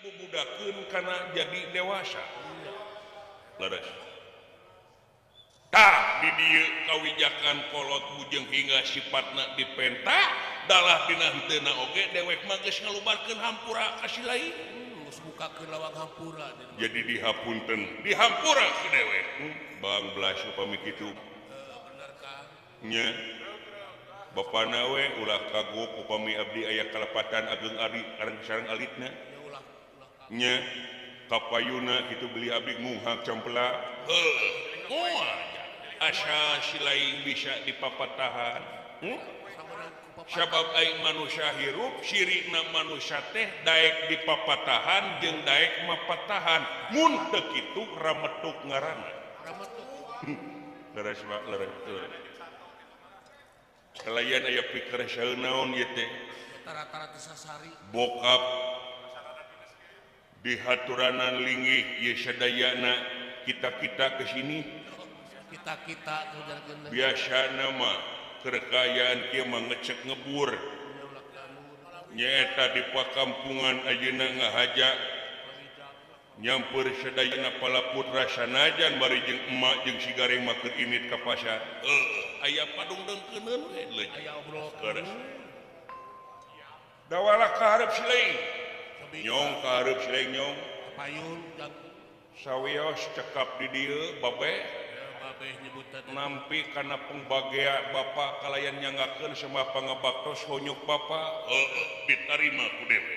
Bubudakeun kana jadi dewasa. Leres. Tah, di dieu kawijakan kolot bujeng hingga sifatna dipenta dalah dina henteuna oge dewek mah geus ngalubarkeun hampura ka si lain. Geus bukakeun lawang hampura. Jadi dihapunten, dihampura ku dewek. Bang belas upami kitu. Bener, Kang. Nya. Bapana we ulah kagok upami abdi aya kalepatan ageng ari sareng alitna. Ya, ulah ulah, Kang. Nya kapayuna kitu beli abdi ngunghak campela. Heuh, moal asa si lain bisa dipapatahan. Sabarang ku papatah. Sabab aing manusia hirup, cirina manusia teh daek dipapatahan jeung daek mapatahan. Mun teu kitu rametuk ngaranna. Rametuk. Leres, Pak, leres, leres. Kalayan aya pikir naon ieu teh? Tara-tara teu sasari. Bokap di haturanan linggih ieu sadayana kita-kita ke sini. Kita-kita tuh jarkeun. Biasa nama kekayaan kieu mah ngecek ngebur. Nyaeta di pakampungan ayeuna ngahaja nyampeur sadayana pala putra sanajan bari jeung emak jeung si gareng mah keur indit ka pasar. Aya padung dengkeuneun we leuj. Aya obrol. Leres. Dawala ka hareup si lain. Nyong ka hareup si lain nyong. Payun jang. Sawios cekap di dieu babe. Babeh nyebutan. Nampi kana pengbagea bapa kalayan nyangakeun semua pangabaktos honyuk bapa. Heuh, ditarima ku dewe.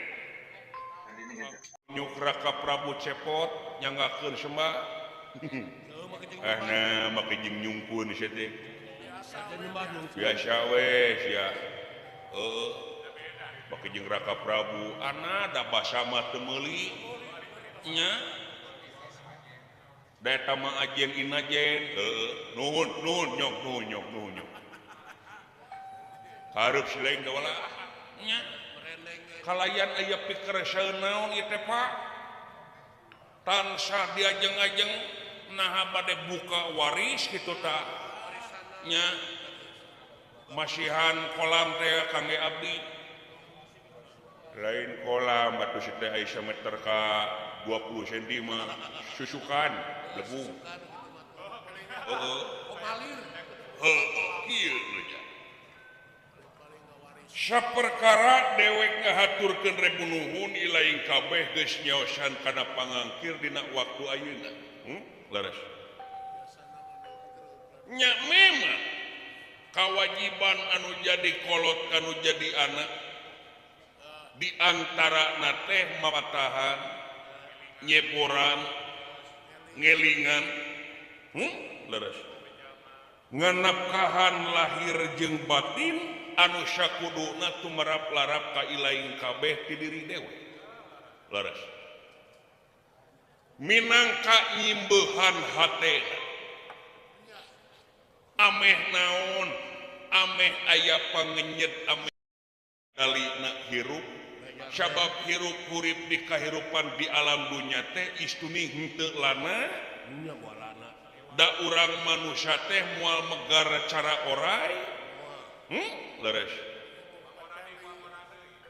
Nyuk Raka Prabu Cepot nyangakeun sembah. Heuh. Ah, nah make jeung nyungkeun sia teh. Biasa nyembah nyungkeun. Biasa we sia. Heuh. Make jeung Raka Prabu ana da basa mah teu meuli. Nya. Da eta mah ajen inajen. Heuh, nuhun nuhun nyok nuhun nyok nuhun nyok. Hareup sileng wala. Nya. Kalayan aya pikeresaeun naon ieu teh, Pak? Tansah diajeng-ajeng naha bade buka waris kitu ta. Nya. Masihan kolam teh kangge abdi. Lain kolam atuh si teh aya sameter ka 20 cm mah susukan lebung. Heeh. Heuh, kieu nya. Saperkara dewek ngahaturkeun rebu nuhun ilaing kabeh geus nyaosan kana pangangkir dina waktu ayeuna. Leres. Nya memang kawajiban anu jadi kolot anu jadi anak di antara na teh mapatahan, nyeboran, ngelingan, Leres. Nganapkahan lahir jeung batin anu sakuduna tumerap-larap ka ilaing kabeh ti diri dewe. Leres. Minangka nyimbehan hate. Ameh naon, ameh aya pangenyet ameh dalina hirup. Sabab hirup hurip di kahirupan di alam dunya teh istuni henteu lana. Da urang manusia teh moal megar cara orai. Leres.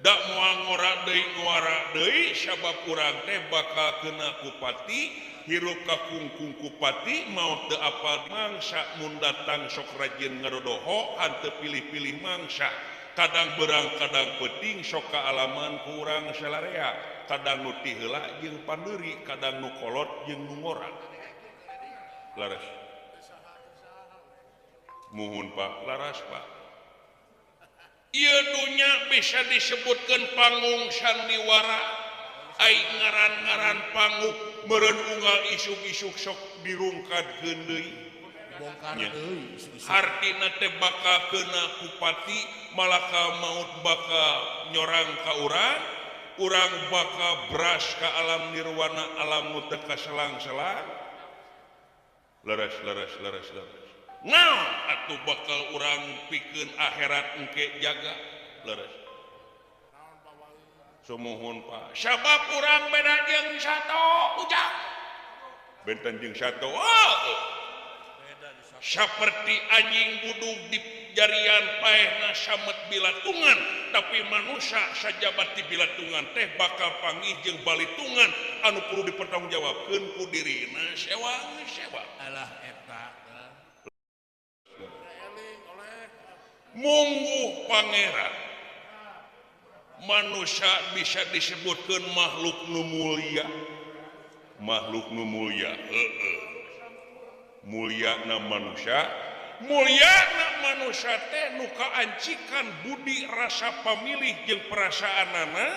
Da moal ngora deui nguara deui sabab urang teh bakal kena kupati, hirup ka kungkung kupati, maot teu apal mangsa mun datang sok rajin ngadodoho henteu pilih-pilih mangsa. Kadang berang kadang penting sok kaalaman ku urang salarea, kadang nu ti heula jeung pandeuri, kadang nu kolot jeung nu ngora. Laras. Muhun Pak, laras Pak. Ieu dunya bisa disebutkeun panggung sandiwara. Ai ngaran-ngaran panggung meureun unggal isuk-isuk sok dirungkadkeun deui. Bongkar deui isuk-isuk. Hartina teh bakal kena kupati, malaka maut bakal nyorang ka urang, urang bakal beras ka alam nirwana, alam nu teu kaselang-selang. Leres leres leres leres. Naon atuh bakal urang pikeun akhirat engke jaga. Leres. Sumuhun Pak. Sabab urang beda jeung sato ujang. Benten jeung sato. Oh. Saperti anjing budug di jarian paehna samet bilatungan tapi manusia sajabat di bilatungan teh bakal panggih jeung balitungan anu kudu dipertanggungjawabkeun ku dirina sewang sewa alah eta mungguh pangeran manusia bisa disebutkeun makhluk nu mulia makhluk nu mulia heeh mulyana manusia mulyana manusia teh nu kaancikan budi rasa pamilih jeung perasaanana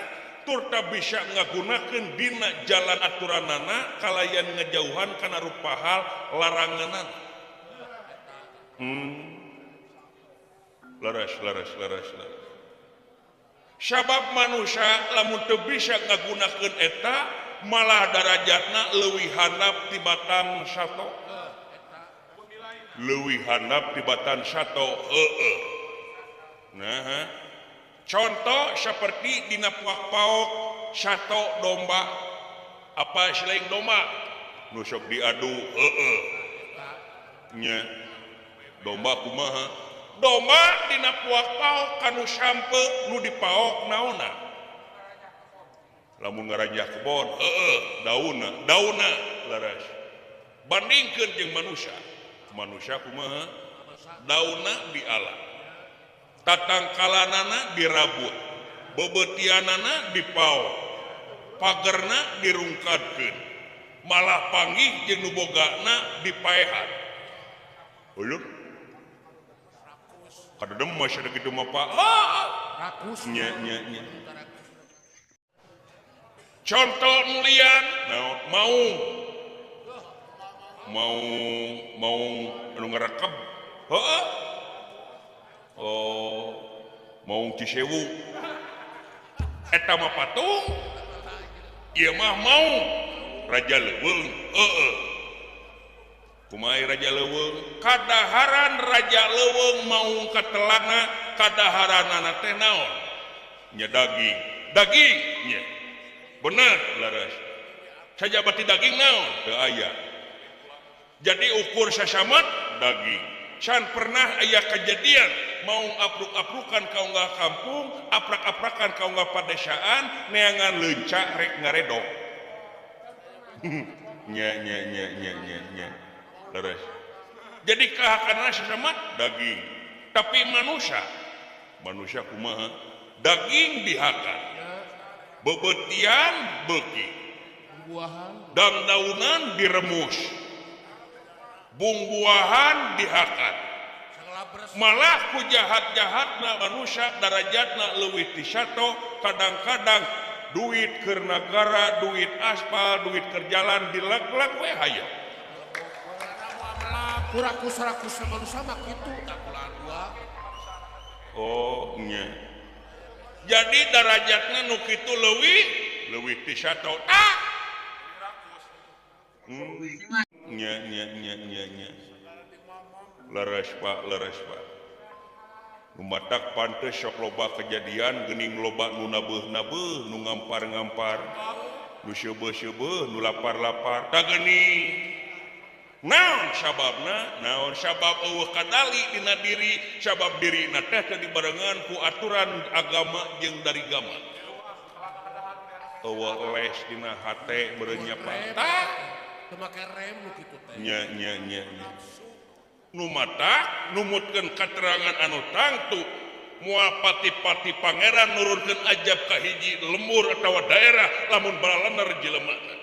turta bisa ngagunakeun dina jalan aturanana kalayan ngejauhan kana rupa hal laranganana. Leres leres leres leres. Sabab manusia lamun teu bisa ngagunakeun eta malah darajatna leuwih handap tibatan sato. Leuwih handap tibatan sato heeh. Nah, contoh seperti dina puak-paok sato domba apa selain domba nu sok diadu heeh. Nya domba kumaha? Domba dina puak-paok kanu sampe nu dipaok naonna? Lamun ngaranjah kebon heeh daunna daunna leres. Bandingkeun jeung manusia. Manusia kumaha? Daunna diala. Tatangkalanana dirabut, bebetianana dipaok, pagerna dirungkadkeun, malah panggih jeung nu bogana dipaehan. Ulun kadedem masih ada gitu mah Pak. Rakus. Nya nya nya. Contoh nulian naon mau mau mau anu ngarekeb. Heeh. Oh, mau Cisewu. Eta mah patung. Ieu mah mau Raja Leuweung. Heeh. Kumaha Raja Leuweung? Kadaharan Raja Leuweung mau katelana, kadaharanana teh naon? Nya daging. Daging nya. Bener leres. Sajabati daging naon? Teu aya. Jadi ukur sasamat daging. Can pernah aya kejadian mau apruk-aprukan kaunggal kampung, aprak-aprakan kaunggal padesaan, neangan leunca rek ngaredok. Nya nya nya nya nya nya. Leres. Jadi kahakanna sasamat daging. Tapi manusia, manusia kumaha? Daging dihakan. Bebetian beuki. Dangdaunan diremus. Bungbuahan dihakan. Malah ku jahat-jahatna manusia darajatna leuwih ti sato, kadang-kadang duit keur nagara, duit aspal, duit keur jalan dileg-leg we hayo. Rakus-rakus manusia mah kitu tak ulah dua. Oh nya. Jadi darajatna nu kitu leuwih leuwih ti sato. Ah. Nya nya nya nya nya. Leres Pak, leres Pak. Nu matak pantes sok loba kejadian geuning loba nu nabeuh-nabeuh, nu ngampar-ngampar, nu seubeuh-seubeuh, nu lapar-lapar. Tah geuning. Naon sababna? Naon sabab eueuh kadali dina diri, sabab dirina teh teu dibarengan ku aturan agama jeung dari gama. Eueuh les dina hate meureun nya Pak. Tah teu make rem nu kitu teh. Nya nya nya nya. Nu matak numutkeun katerangan anu tangtu moal pati-pati pangeran nurunkeun ajab ka hiji lembur atawa daerah lamun balalener jelemana.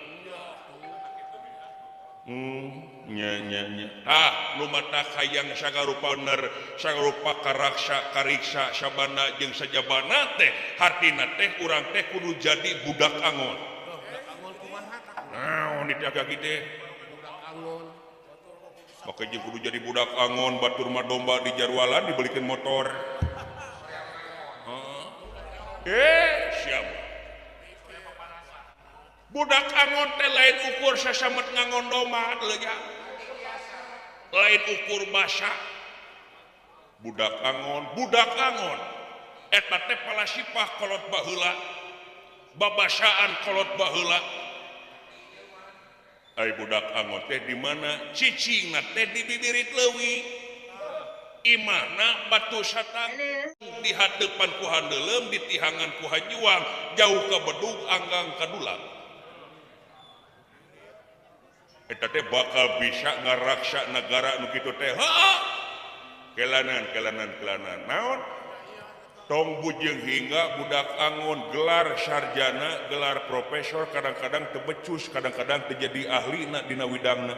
Nya nya nya. Ah, nu matak hayang sagarupa bener, sagarupa karaksa, kariksa, sabana jeung sajabana teh hartina teh urang teh kudu jadi budak angon. Budak angon kumaha? Naon dijaga kitu? Budak angon. Maka jeung kudu jadi budak angon batur mah domba di jarwalan dibelikeun motor. Heeh. Siap. Budak angon teh lain ukur sasamet ngangon domba leunya. Lain ukur basa. Budak angon, budak angon. Eta teh palasipah kolot baheula. Babasaan kolot baheula. Ai budak angon teh di mana? Cicingna teh di bibirit leuwih. Imahna batu satang di hadepan ku handeuleum ditihangan ku hajuang jauh ka bedug anggang ka dulang. Eta teh bakal bisa ngaraksa negara nu kitu teh. Heeh. Kelanan kelanan kelanan. Naon? Tong bujeng hingga budak angon gelar sarjana, gelar profesor kadang-kadang teu becus, kadang-kadang teu jadi ahlina dina widangna.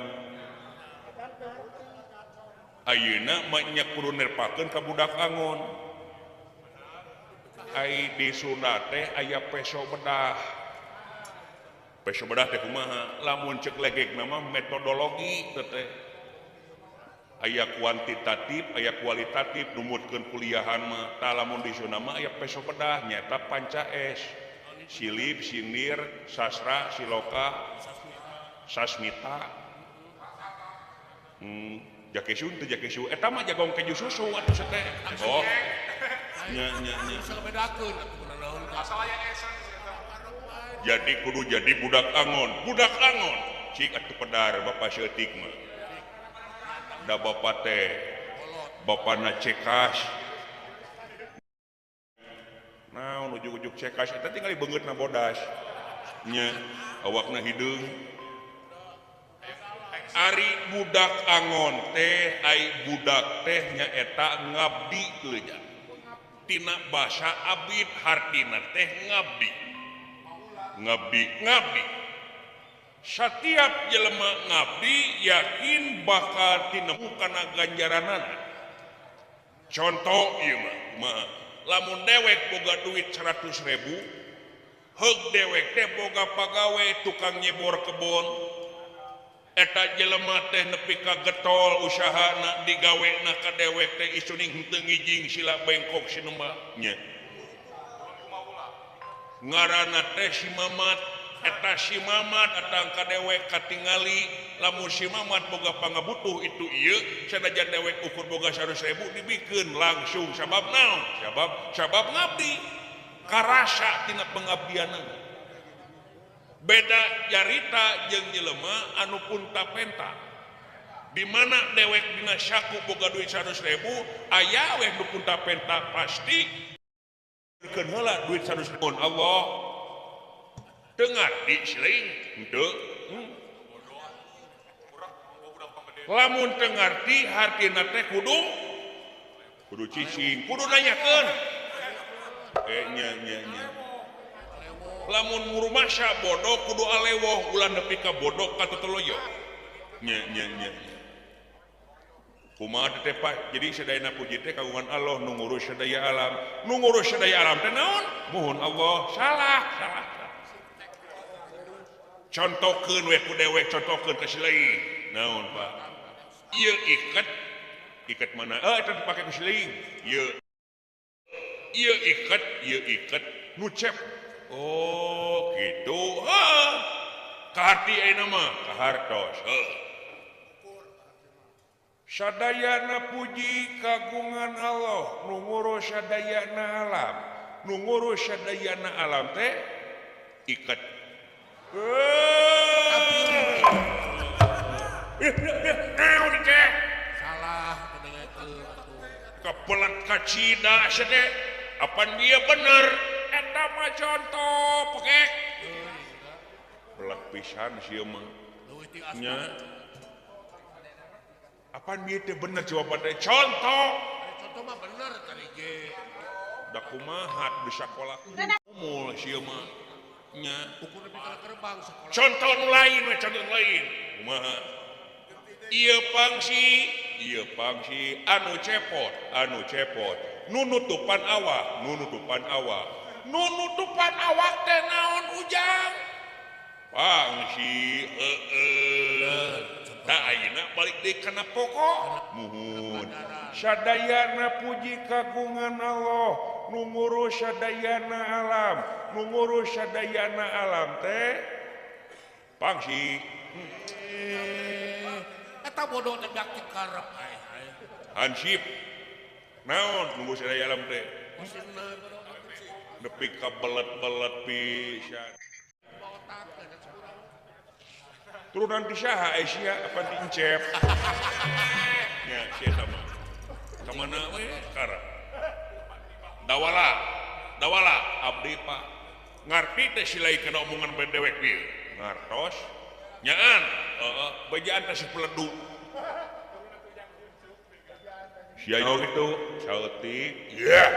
Ayeuna mah nya kudu nerpakeun ka budak angon. Ai di Sunda teh aya peso bedah. Peso bedah teh kumaha? Lamun ceuk legekna mah metodologi teh teh. Aya kuantitatif, aya kualitatif numutkeun kuliahan mah. Tah lamun di Sunda mah aya peso bedah nyaeta panca es. Silip, sindir, sastra, siloka, sasmita. Jakesu teu jakesu eta mah jagong keju susu atuh teh. Oh. Nya nya nya. Jadi kudu jadi budak angon, budak angon. Cik atuh pedar bapak seutik mah. Da bapak teh bapana cekas. Naon ujug-ujug cekas eta tingali beungeutna bodas. Nya awakna hideung. Ari budak angon teh ai budak teh nyaeta ngabdi leunya. Tina basa abid hartina teh ngabdi. Ngabdi ngabdi. Setiap jelema ngabdi yakin bakal tinemu kana ganjaranana. Contoh ieu mah, lamun dewek boga duit 100.000, heug dewek teh boga pagawe tukang nyebor kebon. Eta jelema teh nepi ka getol usahana digawena ka dewek teh isuning henteu ngijing sila bengkok sinembah nya. Ngaranna teh si Mamat, eta si Mamat datang ka dewek katingali lamun si Mamat boga pangabutuh itu ieu sanajan dewek ukur boga 100.000 dibikeun langsung sabab naon? Sabab sabab ngabdi. Karasa tina pengabdianana. Beda carita jeung jelema anu punta-penta. Di mana dewek dina saku boga duit 100.000, aya we nu punta-penta pasti keun heula duit 100.000. Allah teu ngarti siling henteu. Lamun teu ngarti hartina teh kudu kudu cicing, kudu nanyakeun. Nya nya nya. Lamun murmasa bodoh kudu alewoh ulah nepi ka bodoh ka teteloyo. Nya nya nya. Kumaha teh Pak? Jadi sadayana puji teh kagungan Allah nu ngurus sadaya alam. Nu ngurus sadaya alam teh naon? Muhun Allah. Salah, salah. Contohkeun we ku dewek, contohkeun ka si lain. Naon Pak? Ieu iket, iket mana? Eta dipake ku si lain. Ieu. Ieu iket, ieu iket nu cep. Oh gitu. Heuh. Kaharti ayeuna mah, kahartos. Heuh. Sadayana puji kagungan Allah nu ngurus sadayana alam. Nu ngurus sadayana alam teh iket. Naon teh? Salah pendengarkeun atuh. Kapelet kacida sia teh. Apan dia bener? Eta mah contoh pekek. Belet pisan sieun mah. Nya. Apaan dia teh bener jawaban teh? Contoh. Contoh mah bener tadi ge. Da kumaha di sakola umul sieun mah. Nya. Ukur nepi kana gerbang sakola. Contoh nu lain we, contoh nu lain. Kumaha? Ieu pangsi anu cepot, anu cepot. Nu nutupan awak, nu nutupan awak. Nu nutupan awak teh naon ujang? Pangsi heueuh. Tah ayeuna balik deui kana pokok. Muhun. Sadayana puji kagungan Allah nu ngurus sadayana alam, nu ngurus sadayana alam teh pangsi. Eta bodoh teh bakti karep ai. Hansip. Naon nunggu sadaya alam teh? Nepi ka belet-belet pisan. Turunan ti saha Aisyah apa ti Encep? Nya sia sama. Ka mana we karep. Dawala, dawala abdi Pak. Ngarti teh silai kana omongan dewek ieu. Ngartos nyaan, heeh, bejaan teh si peledu. Sia gitu, saeutik. Yeah.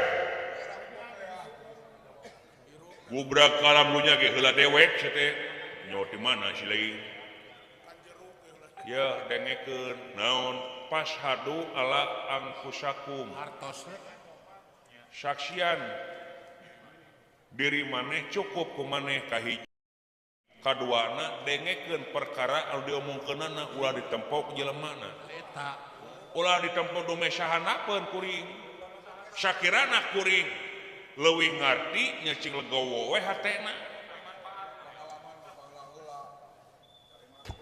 Gubrak kalam dunya ge heula dewek sia teh. Nyaho di mana si lain. Ya dengekeun naon fashhadu ala anfusakum. Hartosna saksian diri maneh cukup ku maneh kahiji. Kaduana dengekeun perkara anu diomongkeunana ulah ditempok jelemana. Eta ulah ditempok dumesahanapeun kuring. Sakirana kuring leuwih ngarti nya cing legowo we hatena.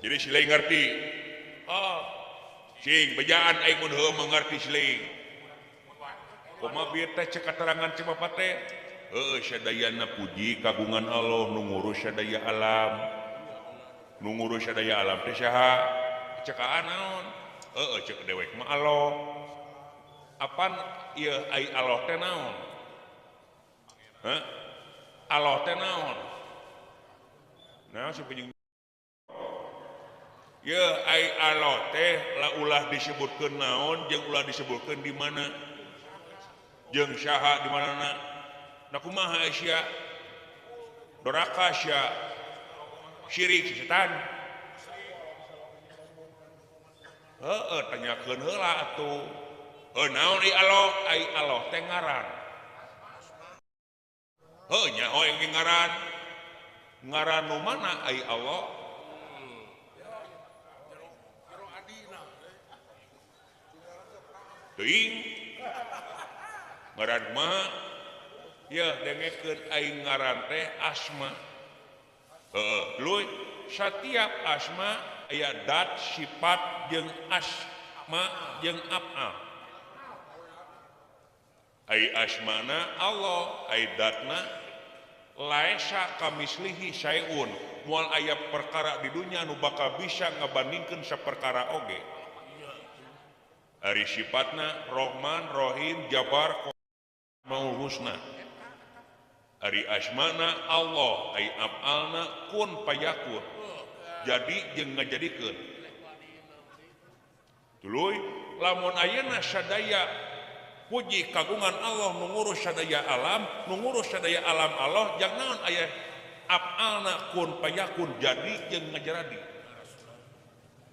Jadi si lain ngerti. Oh, cing bejaan aing mun heueuh mengerti si lain. Kumaha bieu teh cek katerangan cek bapak teh? Heueuh sadayana puji kagungan Allah nu ngurus sadaya alam. Nu ngurus sadaya alam teh saha? Cek naon? Heueuh cek dewek mah Allah. Apan ieu ai Allah teh naon? Hah? Allah teh naon? Naon si penjing? Ya ai Allah teh la ulah disebutkeun naon jeung ulah disebutkeun di mana? Jeung saha di manana? Nah kumaha sia? Doraka sia. Syirik si setan. Heeh tanyakeun heula atuh. Heuh naon ai Allah? Ai Allah teh ngaran. Heuh nyaho ge ngaran. Ngaran nu mana ai Allah? Teuing ngaran mah ya dengekeun aing ngaran teh asma. Heeh, leuy satiap asma aya dat sifat jeung asma jeung af'al. Ai asmana Allah, ai datna laisa kamislihi syai'un. Moal aya perkara di dunya nu bakal bisa ngabandingkeun saperkara oge. Ari sifatna Rohman, Rohim, Jabar, Maul Husna. Ari asmana Allah, ai af'alna kun payakun. Jadi jeung ngajadikeun. Tuluy lamun ayeuna sadaya puji kagungan Allah nu ngurus sadaya alam, nu ngurus sadaya alam Allah, jang naon aya af'alna kun payakun jadi jeung ngajaradi.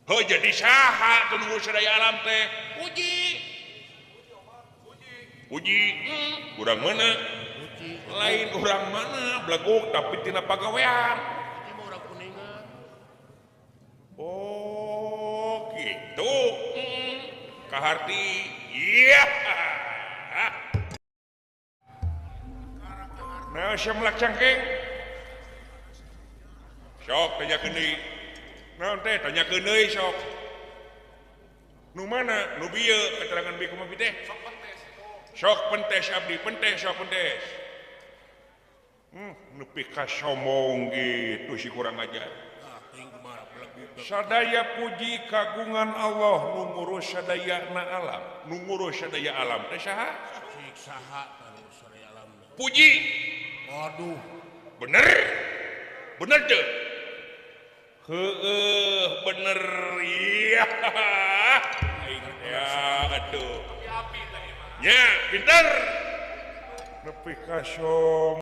Heuh jadi saha nu ngurus sadaya alam teh? Puji. Puji. Urang mana? Lain urang mana beleguk tapi tina pagawean. Oh, gitu. Kaharti. Iya. Nah, sia melak cangkeng. Sok tanyakeun deui. Naon teh tanyakeun deui sok. Nu mana? Nu bieu keterangan bieu kumaha teh? Sok pentes abdi, pentes sok pentes. Nepi ka sombong gitu si kurang ajar. Sadaya puji kagungan Allah nu ngurus sadayana alam, nu ngurus sadaya alam teh saha? Saha sadaya alam. Puji. Waduh. Bener? Bener teu? Heeh, bener. Iya. Aing teh atuh. Nya, pinter. Nepi ka sombong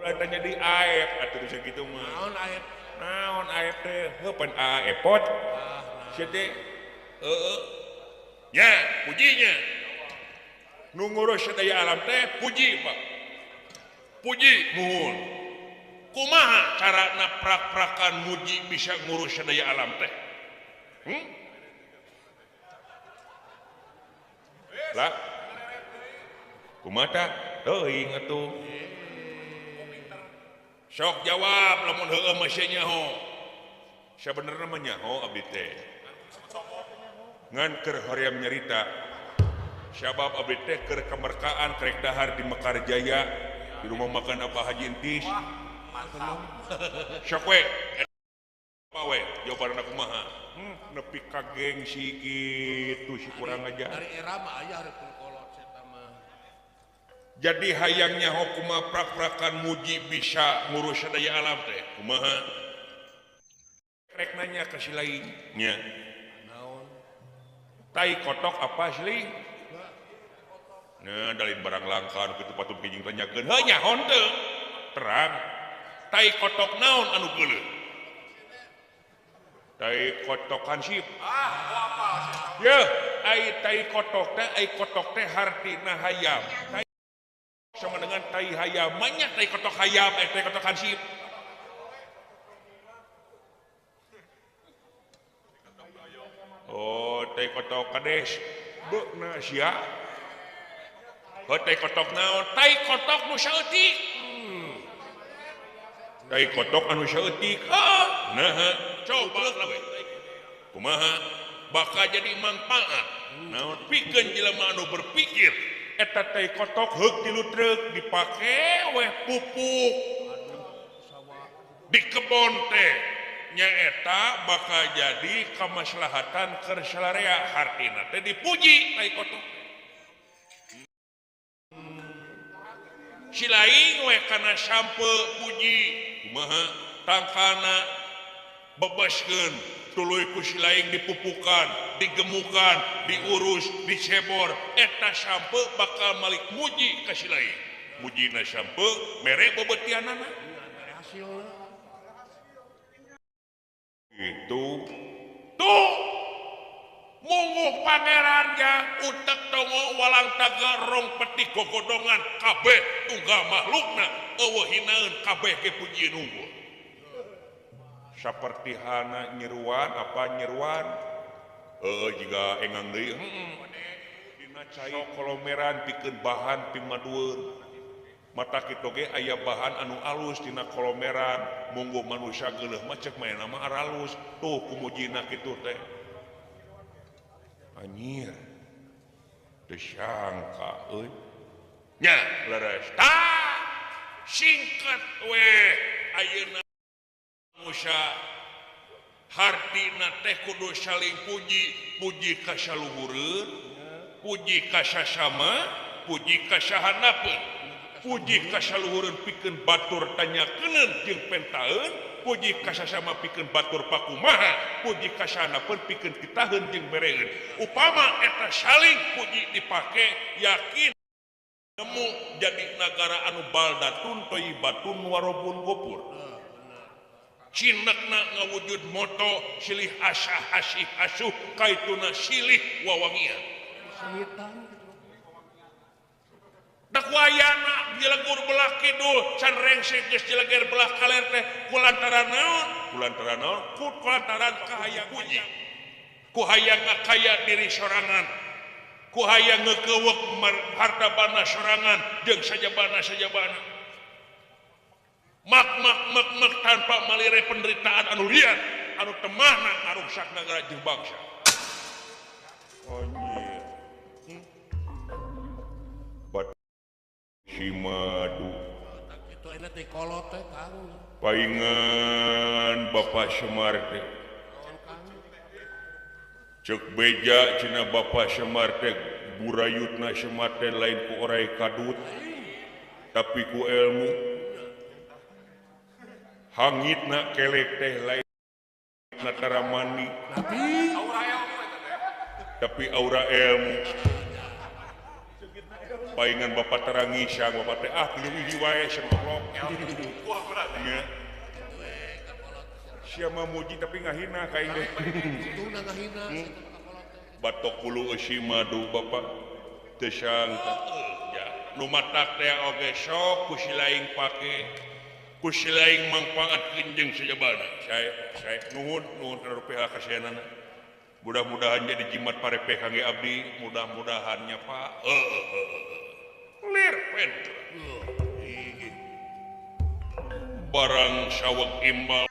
tanya di aep atuh bisa kitu mah. Naon aep? Naon aep teh? Heuh pan aepot. Sia teh heueuh. Nya, pujinya. Nu ngurus sadaya alam teh puji, Pak. Puji muhun. Kumaha carana prak-prakan muji bisa ngurus sadaya alam teh? Lah. Kumaha teuing atuh. Sok jawab lamun heueuh mah sia nyaho. Sabenerna mah nyaho abdi teh. Ngan keur hoream nyarita. Sabab abdi teh keur kamerkaan krek dahar di Mekar Jaya di rumah makan Abah Haji Entis. Sok we. Apa we jawabanna kumaha? Nepi ka gengsi kitu si kurang ajar. Dari era mah aya. Jadi hayangnya hukuma prak-prakan muji bisa ngurus daya alam teh kumaha rek nanya ka si lain nya naon tai kotok apa asli nah dari barang langka kitu patut kijing tanyakeun heuh nyaho teu terang tai kotok naon anu geuleuh tai kotok hansip ah apa yeuh ai tai kotok teh ai kotok teh hartina hayam tai sama dengan tai hayam banyak tai kotok hayam tai kotok hansip oh tai kotok kades beuna sia oh tai kotok naon tai kotok nu saeutik tai kotok anu saeutik nah coba we kumaha bakal jadi manfaat naon pikeun jelema anu berpikir eta tai kotok heuk tilu truk dipake weh pupuk di kebon teh nyaeta bakal jadi kamaslahatan keur salarea hartina teh dipuji tai kotok si lain weh kana sampe puji kumaha tangkana bebaskeun tuluy ku si lain dipupukan digemukan diurus dicebor eta sampe bakal malik muji ka si lain mujina sampe mere bebetianana itu tuh munguh pangeran yang utek tongo walang taga rong peti gogodongan kabeh tunggal makhlukna eueuh hinaeun kabeh ge pujieun unggul saperti hana nyeruan apa nyeruan jiga engang deui dina cai kolomeran pikeun bahan pimadueun mata kitu ge aya bahan anu alus dina kolomeran mungguh manusia geuleuh mah ceuk maena mah aralus tuh kumujina kitu teh anjir teu sangka euy nya leres tah singkat we ayeuna manusia hartina teh kudu saling puji puji ka saluhureun puji ka sasama puji ka sahanapeun puji ka saluhureun pikeun batur tanyakeun jeung pentaeun puji ka sasama pikeun batur pakumaha puji ka sahanapeun pikeun kitaheun jeung bereun upama eta saling puji dipake yakin nemu jadi nagara anu baldatun thayyibatun warobun gopur cinekna ngawujud moto silih asah asih asuh kaituna silih wawangian dakwayana dilegur belah kidul can rengsek geus dileger belah kaler teh kulantaran naon kulantaran naon kulantaran kahayang puji ku hayang ngakaya diri sorangan ku hayang ngekeuweuk harta bana sorangan jeung sajabana sajabana mak mak mak mak tanpa malire penderitaan anu liar anu temahna ngaruksak nagara jeung bangsa anjir bat si madu kitu enak teh kolot teh Kang paingan Bapak Semar teh ceuk beja cenah Bapak Semar teh burayutna Semar teh lain ku orai kadut tapi ku ilmu hangitna kelek teh lain natara mandi tapi aura ilmu paingan bapak terangi siang bapak teh ah leuwih wae semprok nya sia mah muji tapi ngahina ka aing teh batok kulu eusi madu bapak teu sangka ya nu matak teh oge sok ku si lain pake ku si lain mangpaatkeun jeung sajabana saya nuhun nuhun rupiah kasihanana mudah-mudahan jadi jimat parepe kangge abdi mudah-mudahannya Pak lir pen barang saweg imbal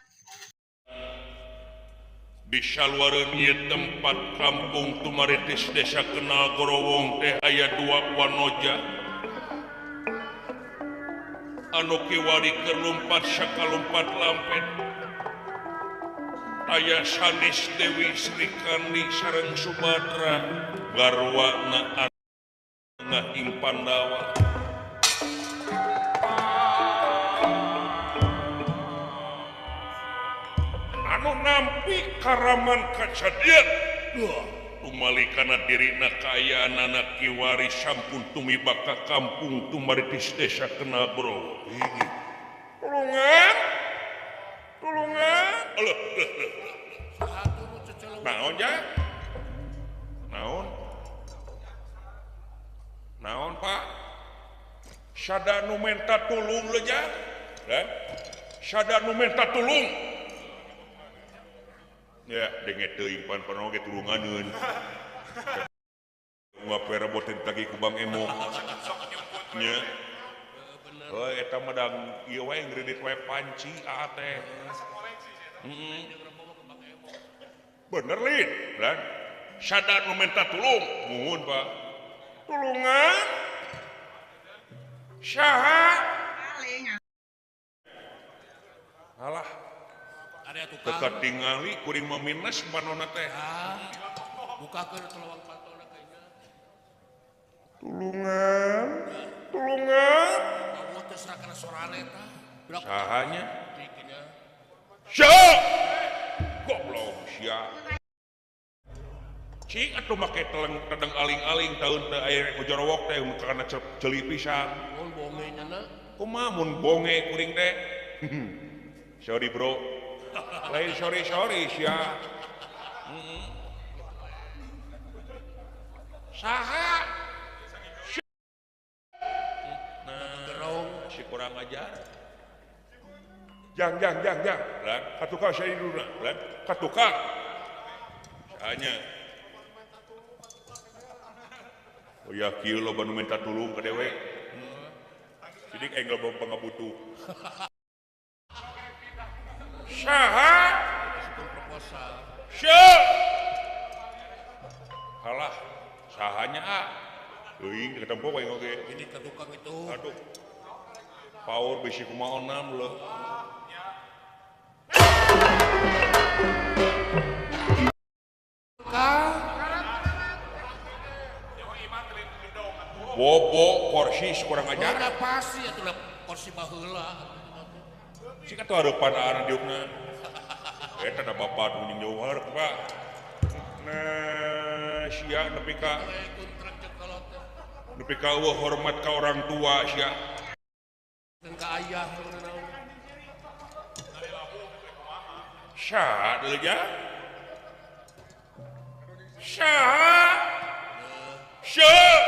di saluareun ieu tempat kampung Tumaritis desa Kenal Gorowong teh aya dua wanoja anu kiwari keur lumpat sakalumpat lampet aya sanes Dewi Sri Kandi sareng Sumadra garwana ing Pandawa. Nampi karaman kajadian. Tumalikana dirina kaayaan anak kiwari sampun tumiba ka kampung tumaritis desa Kenal Bro. Tulungan, tulungan. Alah, naon ya? Naon? Naon Pak? Sada nu menta tulung leuh ja? Sada nu menta tulung. Ya, denge teuing pan panoge tulunganeun. Ngape rebotin tagi ku Bang Emo. Nya. Heuh eta mah dang ieu wae ngredit wae panci aa teh. Heeh. Bener lin, lan. Sada nu menta tulung, muhun Pak. Tulungan. Saha? Alah. Teka tingali kuring mah minus panona teh. Bukakeun lawang pantona kayaknya. Tulungan, tulungan. Kamu teh serakana sorane tah. Sahanya? Syah! Goblok sia. Cing atuh make teleng tedeng aling-aling taun teh aya ku jorowok teh kana ceuli pisan. Mun bonge nya na. Kumaha mun bonge kuring teh? Sorry bro. Lain sorry sorry sia. Saha? Nah, si kurang ajar. Jang jang jang jang. Lan katukang saya dulu lan katukang. Sahanya. Oh ya kieu loba nu minta tulung ka dewe. Sidik aing loba pangabutuh. Saha? Syah. Halah, sahanya ah. Euing ketempo aing oge. Ini ka tukang itu. Aduh. Power bisi kumaha onam leuh. Bobo korsi kurang ajar. Udah pasti atuh da korsi baheula. Sik atuh hareupan aran diukna. Eta da bapak nu jeung jauh hareup, Pak. Nah, sia nepi ka nepi ka eueuh hormat ka orang tua sia. Dan ka ayah naon. Saha deui ja? Saha? Syah.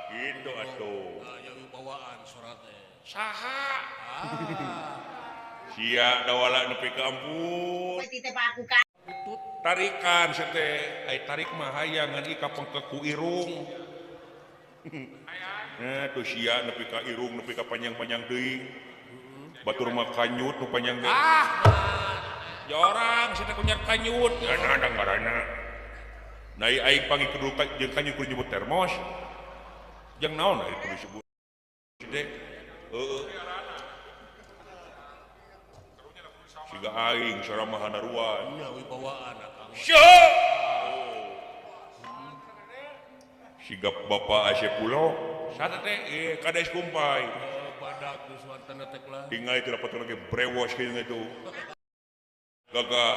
Gitu atuh. Yang bawaan surat teh. Saha? Sia dawala nepi ka ampun. Tarikan sia teh, ai tarik mah hayang ngan ka pengkeku irung. Nah, tuh sia nepi ka irung nepi ka panjang-panjang teuing. Batur mah kanyut nu panjang teh. Ah, jorang sia teh kunyar kanyut. Ada ngaranna. Nah, aing panggil kudu jeung kanyut kudu nyebut termos. Jeung naon ari kudu disebut teh? Heeh. Siga aing sora mah handaruan. Nya wibawaan akang. Syah. Siga Bapak Asep Pulo. Saha teh? Kades Kumpai. Badak geus wantana teh lah. Tinggal itu dapat lagi brewos kieu itu. Gagah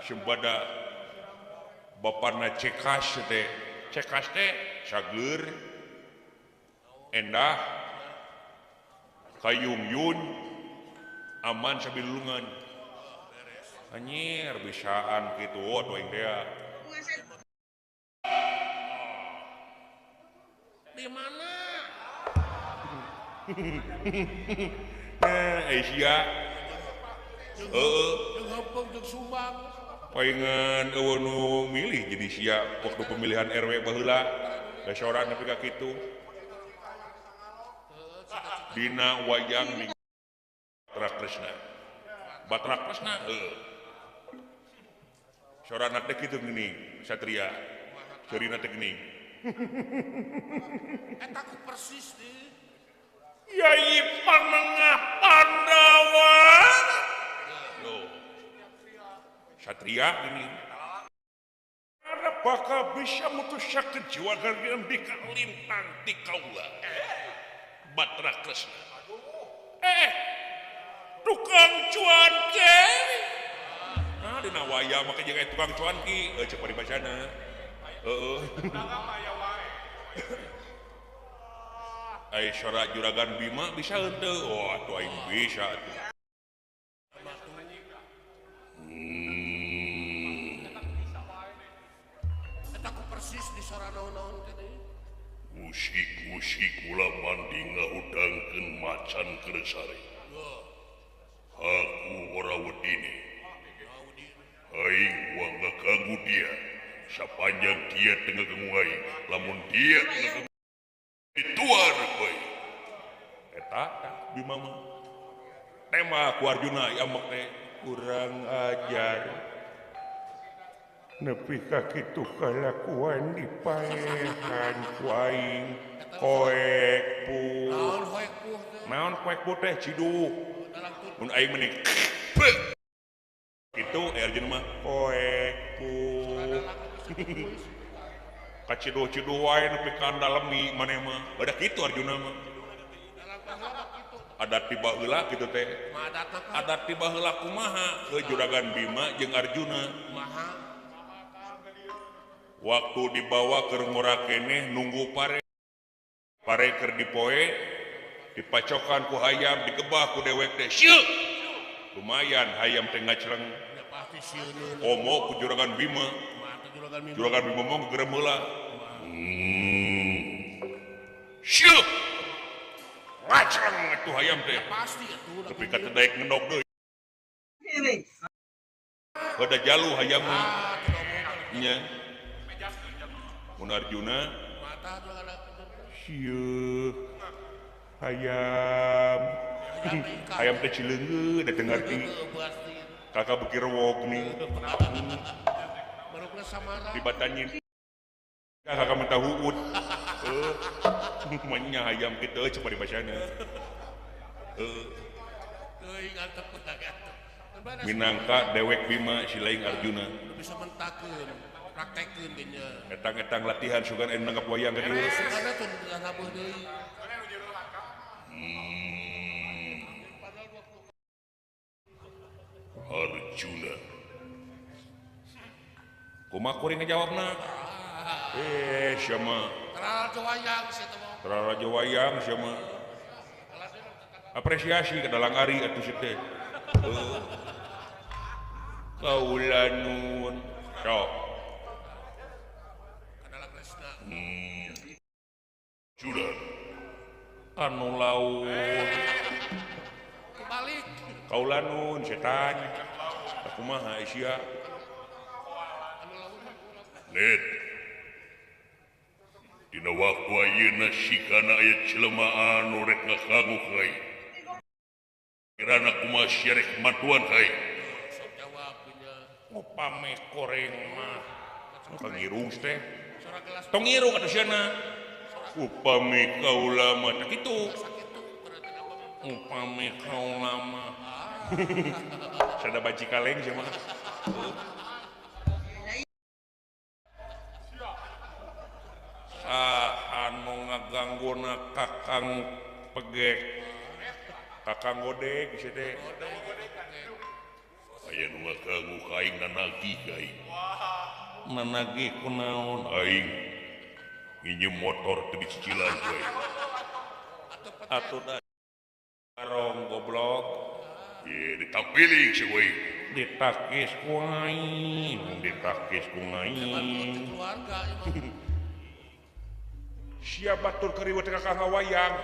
sembada bapana cekas teh. Cekas teh sageur endah kayung yun aman sabilulungan. Anjir bisaan kitu atuh aing teh. Di mana? Asia. Heeh. Jeung heupeung jeung Sumbang. Paingan eueuh nu milih jadi sia waktu pemilihan RW baheula. Da sorang nepi ka kitu. Dina wayang di Batra Kresna. Batra Kresna heuh. Sorana teh kitu geuning satria. Seurina teh geuning. Eta ku persis deui. Yai Panengah Pandawa. Loh. Satria ini. Ada bakal bisa mutusakeun jiwa gardian bika lintang ti kaula. Batra Kresna. Tukang cuan ke. na wayang make jeung tukang cuanki cek paribasana heeh ai sora juragan Bima bisa henteu oh atuh aing bisa atuh. Eta ku persis di sora naon-naon teh. Musik-musik ulah mandi ngahudangkeun macan kersare. Aku ora wedine. Aing moal ngaganggu dia. Sapanjang dia teu ngaganggu aing, lamun dia ngaganggu dituar bae. Eta Bima mah. Tema ku Arjuna ieu teh kurang ajar. Nepi ka kitu kalakuan dipaehan ku aing koek puh. Naon koek puh teh? Naon koek puh teh ciduk. Mun aing meni kitu Arjuna mah koek puh. Kaciduh-ciduh wae nepi ka dalemi maneh mah. Bada kitu Arjuna mah. Adat tiba heula kitu teh. Adat tiba heula kumaha? Ke Juragan Bima jeung Arjuna. Waktu dibawa ke ngora keneh nunggu pare. Pare keur dipoe dipacokan ku hayam digebah ku dewek teh. Sieu. Lumayan hayam teh ngacleng. Komo ku Juragan Bima. Juragan Bima mah geurem heula. Sieu. Ngacleng atuh hayam teh. Pasti atuh. Tapi ka teu daek ngendok deui. Bada jalu hayam mah. Nya. Mun Arjuna sieu hayam. Hayam teh cileungeuh da teu ngarti. Kakak beuki rewog nih. Dibatanyin. Kakak minta huut. Manya hayam kitu coba dibacana. Minangka dewek Bima si laing Arjuna. Bisa mentakeun, praktekeun ge nya. Etang-etang latihan sugan anu nanggap wayang ka dieu. Sugana tuh ngabuh deui. Arjuna. Kumaha kuring ngajawabna? Sia mah. Raja wayang sia teh mah. Raja wayang sia mah. Apresiasi ka dalang ari atuh sia teh. Kaula nun. Sok. Juragan. Anu laut. Kebalik. Kaula nun setan. Kumaha sia? Net. Dina waktu ayeuna sikana aya jelema anu rek ngaganggu ka aing. Kirana kumaha sia rek mantuan ka aing? Sok jawab nya. Upami koreng mah kangirung teh. Tong ngirung atuh sieuna. Upami kaula mah teh kitu. Upami kaula mah. Sada baci kaleng sia mah. Anu ngagangguna kakang pegek kakang godeg sia teh. Aya nu ngaganggu ka aing nanagih ka aing. Nanagih kunaon aing? Nginjem motor teu dicicilan ku aing. Atuh da barong goblok. Ye ditampiling si aing. Ditakis ku aing, ditakis ku aing. Sia batur keur riweuh teh ka ngawayang.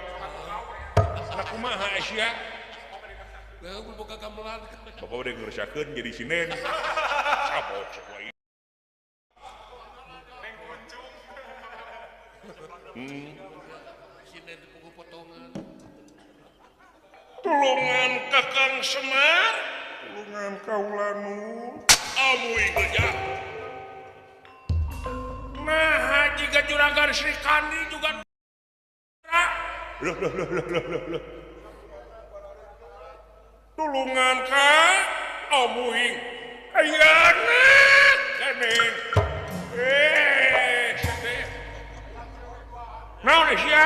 Nah kumaha sia? Leuh boga gamelan. Bapak udah ngerusakeun jadi sinen. Sabok sok wae. Sinen dipugu potongan. Tulungan Kakang Semar, tulungan kaula nu. Amuy geja. Nah, jika Juragan Sri Kandi juga. Loh, loh, loh, loh, loh, loh. Tulungan ka amuing. Ayana kaneng. Sete. Naon sia?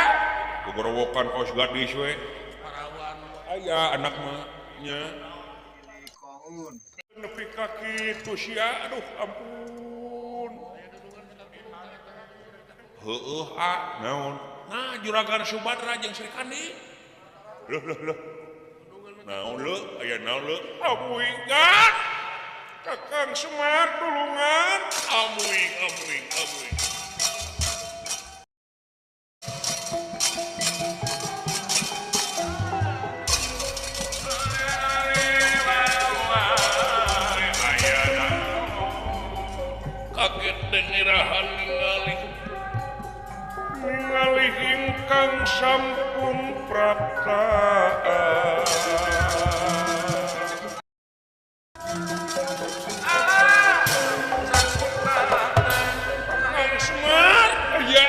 Gogorowokan kos gadis we. Parawan. Aya anak mah nya. Nepi ka kitu sia aduh ampun. Heueuh ah naon? Nah Juragan Subadra jeung Sri Kandi. Leuh leuh leuh. Naon leuh aya naon leuh? Amuingan. Kakang Semar tulungan. Amuing amuing amuing. Ngirahan ningali ningali ingkang sampun prapta. Kang Semar aya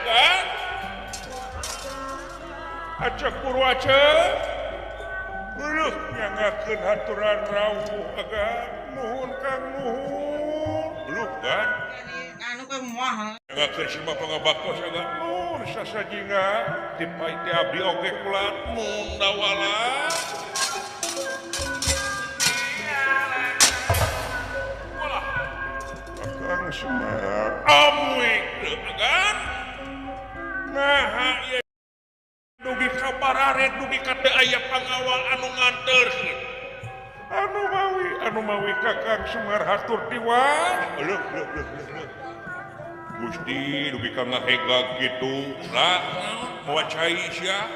kan acak purwaca beuh nyangakeun haturan rawuh agan nuhun Kang nuhun belum kan anu ke moal nggak sima pangabaktos agak nur sasajinga tipai ti abdi oge kula mun dawala walah Kakang Semar amuik agan nah ieu dugi ka bararet dugi ka teu aya pangawal anu nganterkeun anu mawi Kakang Semar hatur tiwas leuh leuh leuh leuh Gusti dugi ka ngahegag kitu lah mawa cai sia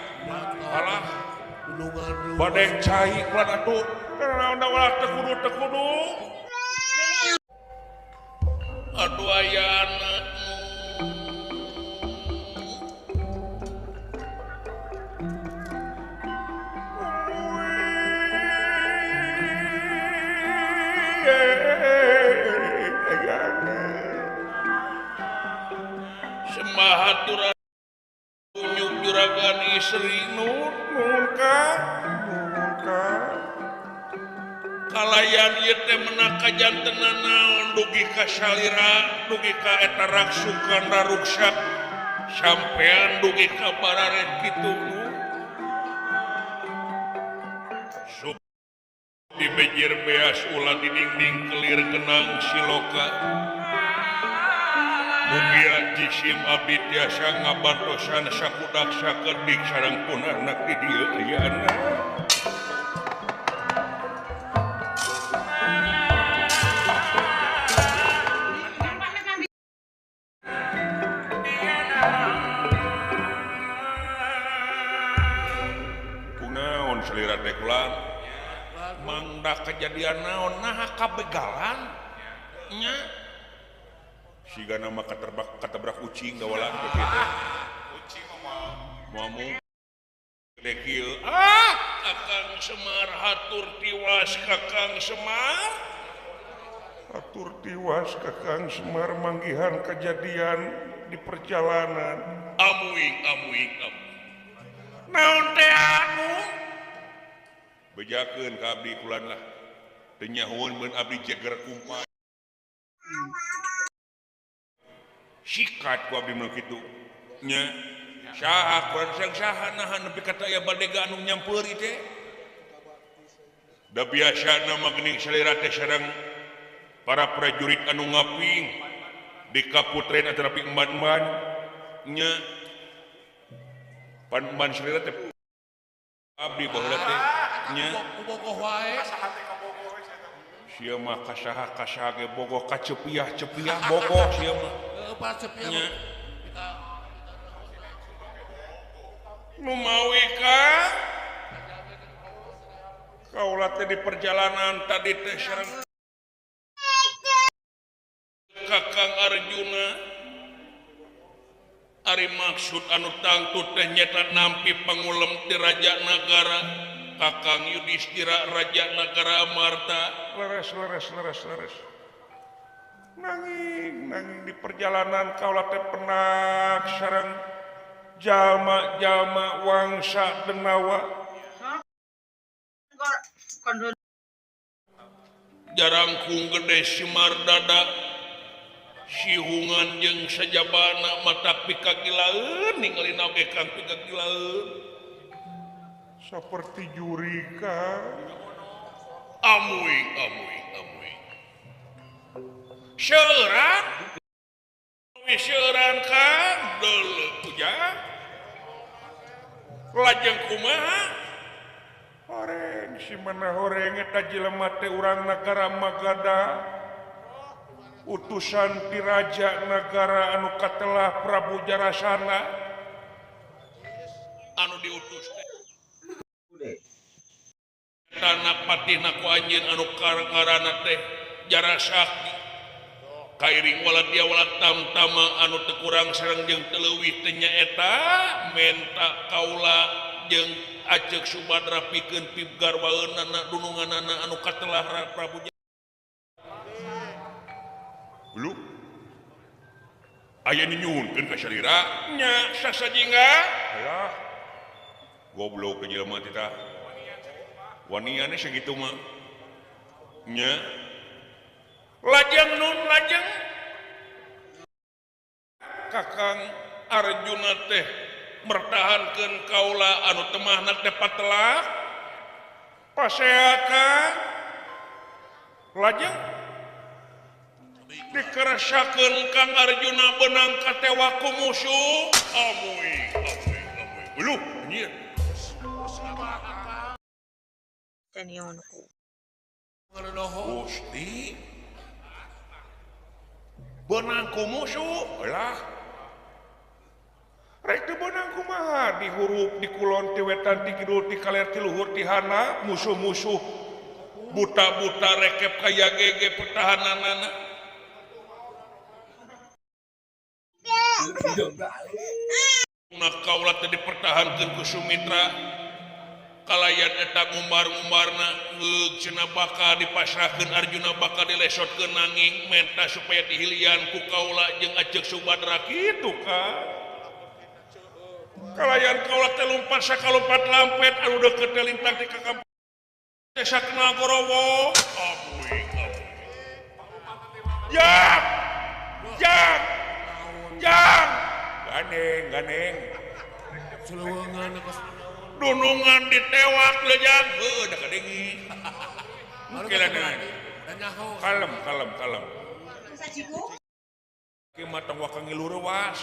alah bade cai kulan atuh naon da teu kudu teu kudu aduh aya anak Sembah kunyuk juragan istri nur nuhun ka nuhun ka kalayan ieu teh menak kajantenan naon dugi ka salira dugi ka eta raksukan raruksa sampean dugi ka bararet kitu sup di bejir beas ulah di dinding kelir kenang siloka. Mugia jisim abdi tiasa ngabantosan sakudak sakedik sareng pun anak di dieu aya anak. Kunaon salira teh kulan? Mangda kejadian naon naha kabegalan? Nya. Siga nama katabrak ucing gawalan begitu. Ucing mah moal dekil. Ah, Kakang Semar hatur tiwas Kakang Semar. Hatur tiwas Kakang Semar manggihan kejadian di perjalanan. Amuing amuing amuing. Naon teh anu? Bejakeun ka abdi kulan lah. Teu nyahoeun mun abdi jeger kumpah. Sikat ku abdi mah kitu nya saha kurang saha naha nepi ka aya badega anu nyampeuri teh da biasana mah geuning salira teh sareng para prajurit anu ngaping di kaputren atanapi emban-emban nya pan-emban salira teh abdi baheula teh nya bogoh wae sia mah kasaha kasaha ge bogoh kacepiah-cepiah bogoh sia mah. Numawi ka kaula teh di perjalanan tadi teh sareng Kakang Arjuna ari maksud anu tangtu teh nyata nampi pangulem ti Raja Nagara Kakang Yudhistira Raja Nagara Amarta leres leres leres leres nanging nanging di perjalanan kaula teh penak sareng jalma-jalma wangsa Denawa jarangkung gede Semar dada sihungan jeung sajabana mata pikagilaeun ningali oge kang pikagilaeun seperti jurika. Amuy amuy amuy. Seueuran seueuran Kang deuleu ujang. Lajeng kumaha? Horeng si mana horeng eta jelema teh urang nagara Magadha. Utusan ti raja nagara anu katelah Prabu Jarasana anu diutus teh tanah patihna ku anjeun anu ngaranna teh Jarasakti kairing wala dia wala tamtama anu teu kurang sareng jeung teu leuwih teh nyaeta menta kaula jeung Aceuk Subadra pikeun pibgarwaeunana dununganana anu katelah Prabu Belum aya nu nyuhunkeun ka salira nya sasajingga alah goblok ke jelema teh tah waniane sakitu mah nya lajeng nun lajeng Kakang Arjuna teh mertahankeun kaula anu temahna teh patelah paseakan lajeng dikeresakeun Kang Arjuna benang katewa ku musuh amuy amuy amuy uluh anjir Gusti benang ku musuh lah rek teu benang kumaha di hurup di kulon ti wetan ti kidul ti kaler ti luhur ti hana musuh-musuh buta-buta rekep kaya gege pertahananana. Nah kaula teh dipertahankeun ku Sumitra kalayan eta ngumbar-ngumbarna heug cenah bakal dipasrahkeun Arjuna bakal dilesotkeun nanging menta supaya dihilian ku kaula jeung Aceuk Subadra kitu ka kalayan kaula teh lumpat sakalompat lampet anu deukeut teh lintang ti ka kampung desa kenal Gorowo amuy amuy jang jang jang ganeng ganeng dunungan ditewak lejang heuh da kadengi kalem kalem kalem kieu mah tong waka ngilu reuas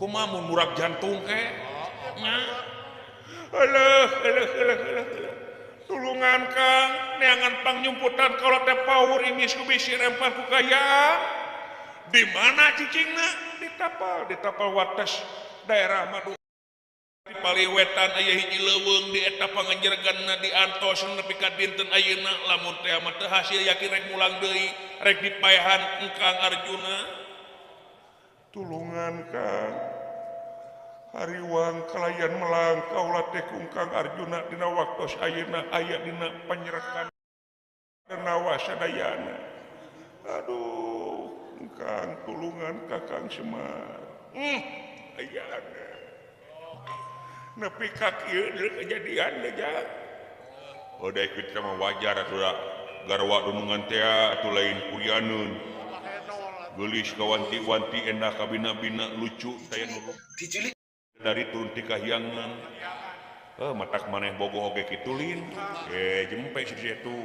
kumaha mun murag jantung ke nya eleuh eleuh eleuh eleuh tulungan Kang neangan pangnyumputan kaula teh paur ingis ku bisi rempah ku kayaan di mana cicingna ditapal wates daerah Madu di paliwetan aya hiji leuweung di eta panganjerganna diantos nepi ka dinten ayeuna lamun teh mah teu hasil yakin rek mulang deui rek dipaehan Kang Arjuna tulungan Kang hariwang kalayan melang kaula teh kungkang Arjuna dina waktos ayeuna aya dina panyerekan Denawa sadayana aduh Kang tulungan Kakang Semar ayana nepi ka kieu kejadian deui oh da kitu mah wajar atuh da garwa dunungan teh atuh lain kurianeun geulis kawanti-wanti endah kabina-bina lucu teh dari turun ti kahyangan matak maneh bogoh oge kitu lin jempe si itu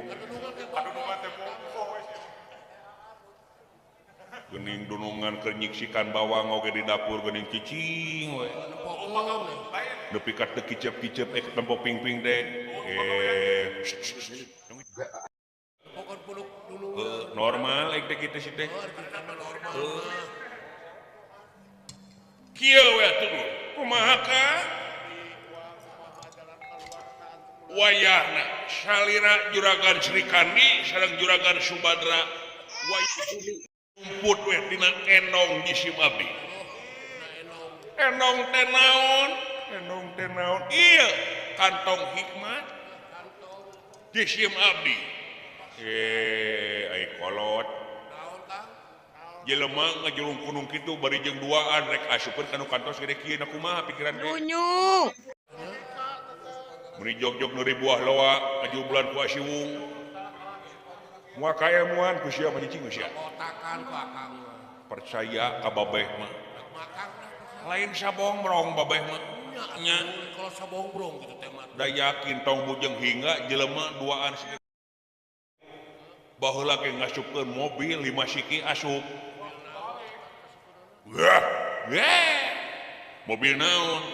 gening dunungan keur nyiksikan bawang oge di dapur gening cicing we nepi ka teu kicep-kicep tempo ping-ping teh normal ek teh kitu si teh kieu we atuh kumaha ka wayahna salira Juragan Srikandi sareng Juragan Subadra wayah rumput we dina enong jisim abdi enong teh naon enong teh naon ieu kantong hikmat jisim abdi ai kolot jelema ngajurung kunung kitu bari jeung duaan rek asupkeun kana kantos gede kieu na kumaha pikiran teh lunyu meuni jog-jog neuri buah loa ngajublan ku asiwung moal kaelmuan ku sia mah cicing sia otakan ku akang percaya ka babeh mah lain sabongbrong babeh mah nya kalau sabongbrong gitu teh mah da yakin tong bujeng hingga jelema duaan. Baheula ge ngasupkeun mobil 5 siki asup. Wah, mobil naon?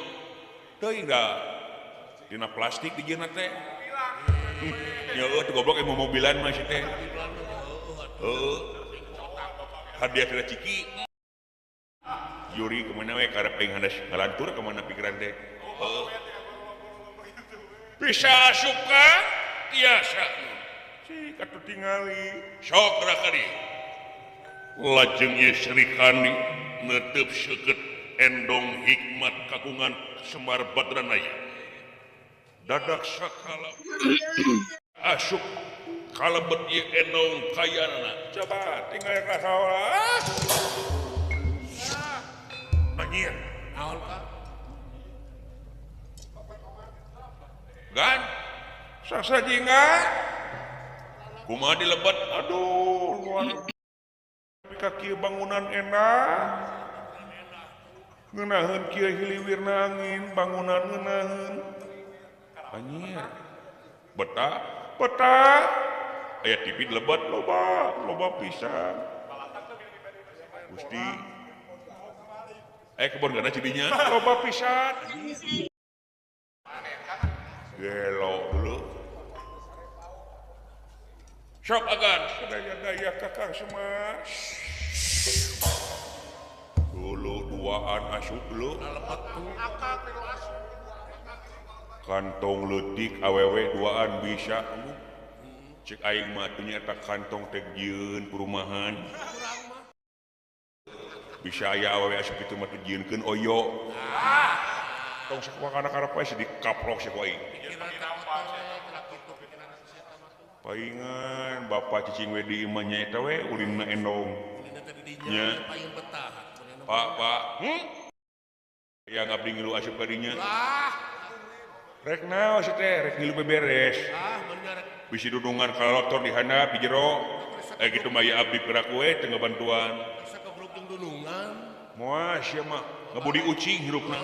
Teuing da. Dina plastik dijieunna teh. Ya eueuh teu goblok emang mobilan mah si teh. Heuh. Hadiah tina ciki. Juri kemana we karep aing handas ngalantur kemana pikiran teh. Heuh. Bisa asup ka? Tiasa. Cik atuh tingali. Sok gerak ka dieu. Lajeng ieu Sri Kandi netep seukeut endong hikmat kagungan Semar Badranaya. Dadak sakala asup kalebet ieu endong kayana. Coba tinggal ka saolah. Anjir. Naon ka? Gan sasajinga kumaha dilebet aduh luar kaki bangunan enak ngeunaheun kieu hiliwirna angin bangunan ngeunaheun anjir betah betah aya TV dilebet loba loba pisan Gusti kebon kana cidinya loba pisan gelo dulu sok agan daya-daya kakang Semar dulu duaan asup dulu kantong leutik awewe duaan bisa cek aing mah teu nyaeta kantong teh jieun perumahan bisa aya awewe asup kitu mah teu jieunkeun oyo tong sakumaha karep we dikaprok si ku aing paingan bapak cicing we di imah nya eta we ulinna endong nya pak pak yang abdi ngilu asup ka dinya rek naon si teh rek ngilu beberes bisi dudungan kalotor di handap di jero gitu mah ya abdi gerak we teu ngabantuan moal sia mah ngebudi ucing hirupna.